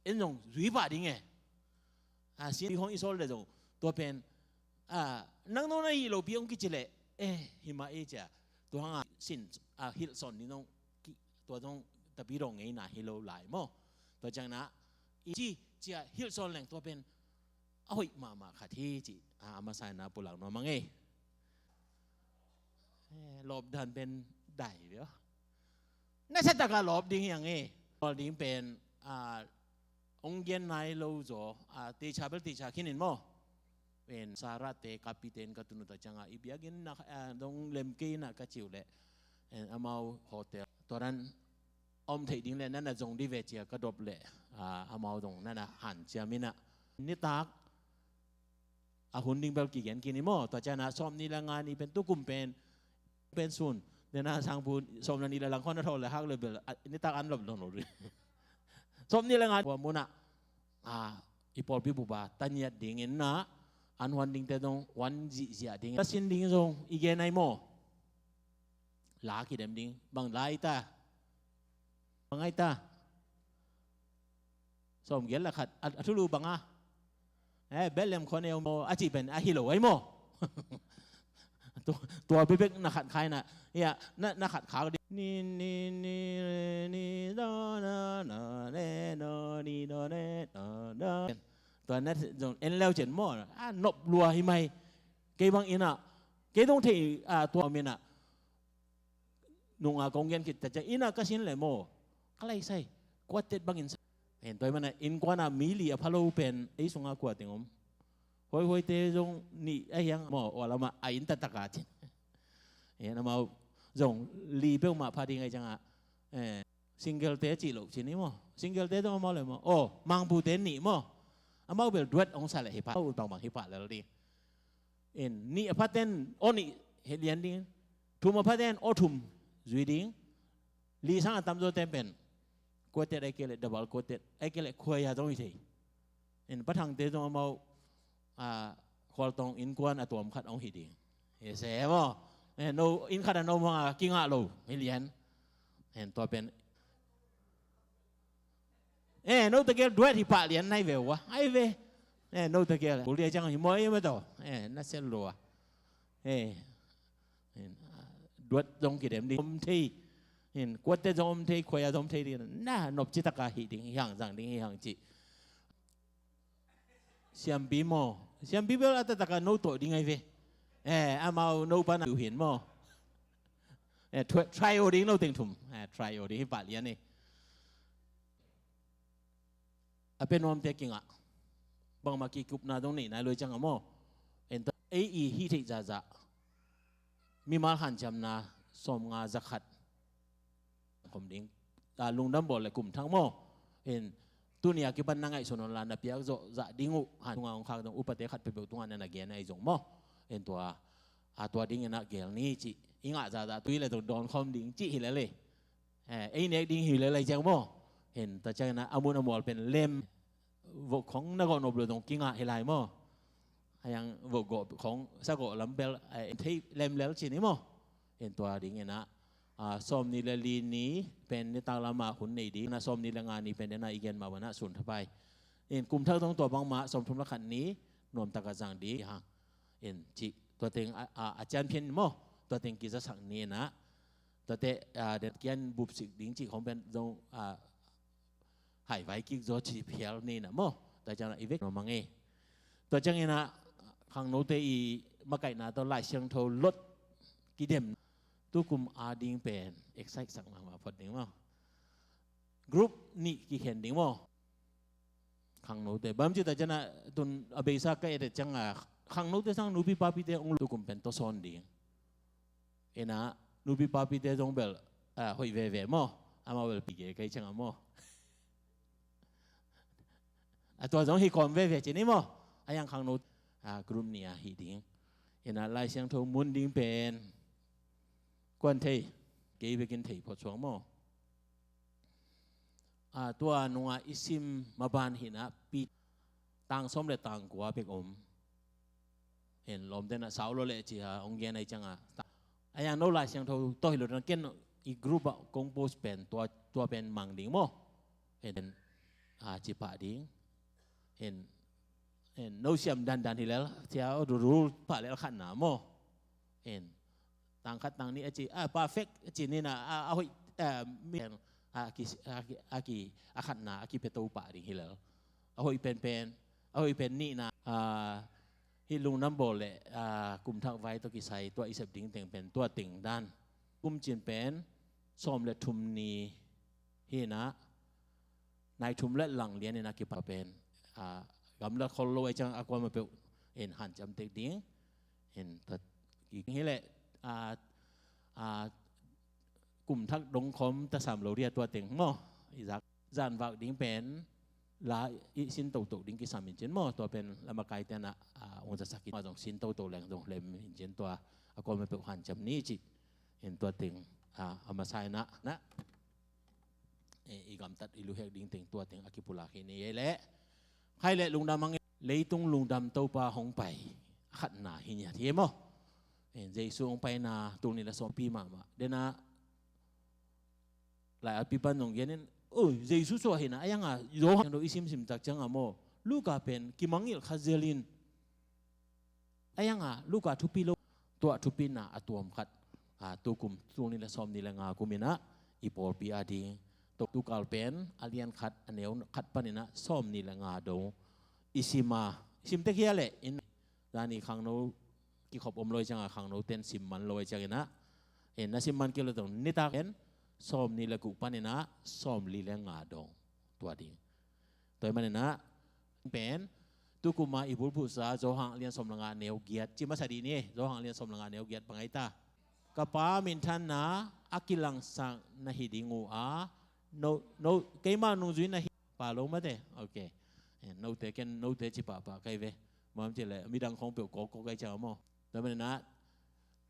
en zong zui pah ding e. A, sin khong i sawl leh zong tua pen, a, nang nawn na hih lohpi hong kici leh, eh, hi mah e cia, tua hangah sin, a, hilhsawn ding zong ki, tua zong tapi dong ngeina hi lo lai maw. Tua ciangin ah i ci cia hilhsawn leng tua pen a hoih mahmah khat hi cih, a, a masa in ah pulak nuam a ngei. Eh, lawp dan pen dai ve aw. Nasiatak a lawp ding hi a ngei. Lawp ding pen, a, hong gen nai lo zaw, a, teacher bel teacher khin in maw. Pen Sarahte, Kapite in ka tun uh tak ciangah i biakinn na, a, dong lem kei in ah ka ci uh leh, en, amau hotel tua dan om theih ding leh na na zong dih ve cia ka dop leh, a, amau zong na na hanciam in ah nitak a hun ding bel kigen khin hi maw. Tua ciangin ah sawmnih le nga ni pen tukum pen, pen sun, den a sangpu sawm le nih le lang khawng na thawl le hak le bel, a, nitak an lop lo lo dih. Sawmnih le nga ni tua munah, a, i pawlpi bup a ta ngiat dingin ah an huan dingte zong huan zihziah ding, ta sin ding zong i gen ai maw. La kidem ding. Bang la i ta? Bang a i ta? Sawmgiat le khat. A, a thulu bang a? Eh, Bethlehem khuaneu maw, a cih pen a hi lo ai maw. Tua, tua bekbek na khat kha in ah, ia, na, na khat kha ding. Ni, ni, ni, ni, do, na, na, ne, do, ni, do, ne, do, do. Tua na zong en leu cin maw, a nop lua hi mai. Kei bang in ah, kei dong thei, a, tua om in ah, nunga kong gen khit ta ciang in ah ka sin leh maw, ka lai sai, quartet bangin sa. Hen, tua hi mana innkuan ah mi li a pha lo pen ei sungah kua teng om? Huaihuaite zong nih a hiang maw, ua lamah a inn taktak a cin. Hen, amau zong li peuhmah pha ding ai ciangah, eh, single-te cih loh cin hi maw. Single-te zong amau leh maw, aw, mangpute nih maw. Amau bel duet hong sa leh hi pah, aw, bangbang hi pah lel ding. In, nih a phaten aw nih hi lian ding. Thum a phaten aw thum zui ding. Li sang a tamzaw ten pen quartet ai kei leh double quartet ai kei leh khuaia zong hi thei. In, pathangte zong amau, a, khualtawng innkuan a tuam khat hong hi ding. Hi se maw. Eh, no, inn khat a no mawng a kingah lo hi lian. Hen, tua pen Eh, no tegel duet hi pah lian nai ve ua. Ai ve. Eh, no tegel. Kul dia ciang hi maw, eh, mataw. Eh, na sel lua. Eh. Duet zong kidem ding om thei. Hin, quartet zong om thei, khuaia zong om thei ding. Na nop ci taka hi ding, hi hang zang ding, hi hang ci. Siampi maw. Siampi bel a taktak a no tawh ding ai ve. Eh, amau no pan a uh hin maw. Eh, try, try o ding no teng thum. Eh, try o ding hi pah lian eh. A pe nuamte kingah. Bangmah kikupna dong neih nai lua ciang a maw. Enta ei i hih theih zahzah. Mimal hanciamna sawmnga zakhat. Khom ding. A, lungdam bawl le kum thang maw. Hin, tuni a kipan na ngaihsun on la na piak zawh zah ding uh. Han tunga hong khak dong upate khat peuhpeuh tunga na na gen a i zong maw. Hin tua, a tua ding ina gel ni cih. I ngah zahzah tui le zong dawn khawm ding cih hi le le. Eh, ei nek ding hi le lai ciang maw. Hin, tua ciang ina a mun a mual pen lem. Voh khong na gawh nop lo dong kingah hi lai maw. Hayang voh gawh khong sa gawh lam bel, eh, thei lem lel cin hi maw. Hin tua ding ina, a, sawmnih le li ni pen nitak lama hun nei ding, na sawmnih le nga ni pen ina i gen mah bana sun thapai. Hin kum thak dong tua bangmah sawmthum le khat ni nuam taka zang ding hang. Hin cih tua teng a, a, a cian phian maw. Tua teng kizasak ni ina. Tua te, a, den kian bupsik ding cih khong pen zong, a, haivai kik zaw ci phial ni na maw. Tua ciang i vek nuam a ngei. Tua ciang ina khangnote i makaihna tawh Lai Siangtho lot kidem tukum a ding pen excite sak mahmah phot ding maw. Group nih kikhen ding maw. Khangnote bam ci ta ciang a tun a beisa ka et et ciang a khangnote sang nupi papite ong tukum pen tawsawn ding. Ina, nupi papite zong bel, a, hoih veve maw. Amau bel pige kai ciang a maw. A tua zong hi kawm veve cin hi maw. A yang khangno, a, group nih a hi ding. Ina, Lai Siangtho mun ding pen. Kuan thei, kei bekin thei phot suang maw. A, tua nunga i sim maban hina pi tang sawm le tang kua bek om. Hin lawmte na sau lo le ci a hong gen ai cianga. A yang no Lai Siangtho tawh hi lo na ken i group a kong post pen tua, tua pen mang ding maw. Hin a ci pah ding. Hin, hin no siam dandan hi lel cia rul pah lel khatna maw. Hin tang khat tang nih a ci a perfect a ci nina a, a hoih a, mi a ki, a ki, a ki a khatna a ki pe to pah ding hi lel. A hoih penpen, a hoih pen nihna a, hih lungdam bawl le a, kum thak vai tawh kisai tua i sep ding teng pen tua teng dan. Kum cin pen sawm le thum ni hi na, nai thum le lang lian in a kipa pen a, gamlat khol lo ai ciang a kuama peuh in hanciam tek ding. In tua hi le a, a, kum thak dong khawm tasam lo ria tua teng maw. I zak zan vak ding pen la i sin toto ding kisam in cin maw, tua pen lamakai tena a, ung zasak in ma zong sin toto leng zong lem in cin tua a kuama peuh hanciam ni ci. In tua teng a, a masa ina na e, i gamtat i luhek ding teng tua teng a kipulak hi ni ei le. Khai le lungdam ang leitung lungdam Topa hong pai a khatna hi niat hi maw. E, Jesu hong paina tul ni la sawmpi mahmah dena lai a pipan zong genin, oi, Jesu suah hina a yanga Johan do i simsim tak cianga maw. Luka pen kimangil kha zelin a yanga Luka thupi lo, tua thupina a tuam khat a, tukum tul ni le sawm ni le nga kumina i pawlpi a ding. Tok tukal pen a lian khat a neu khat panina sawm ni le nga do i sima, i sim tek hia le in zani khangno kikhop om lo ai cianga khangno ten sim man lo ai ciangina. In na sim man kei lo tong nitak en sawm ni le guk panina sawm li le nga dong tua ding. Tua i manina pen tukuma i bulphuhsa Johan lian sawm le nga neu giat ci masa dih ni. Johan lian sawm le nga neu giat bangai ta. Ka pa minthanna a kilangsak na hi ding uh a, no, no, keima nungzui na hi pa lo mate. Ok. E, note ken note ci pahpah kai ve. Mam ci le midang khong peuh kawkkawk ai ciang maw. Tua manina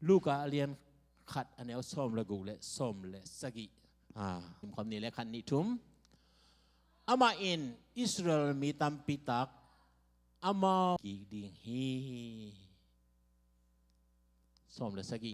Luka a lian khat a neu sawm le guk le sawm le sagih. A, imkham ni le khat nih thum. Amah in Israel mi tampi tak amau kik ding hi. Sawm le sagih.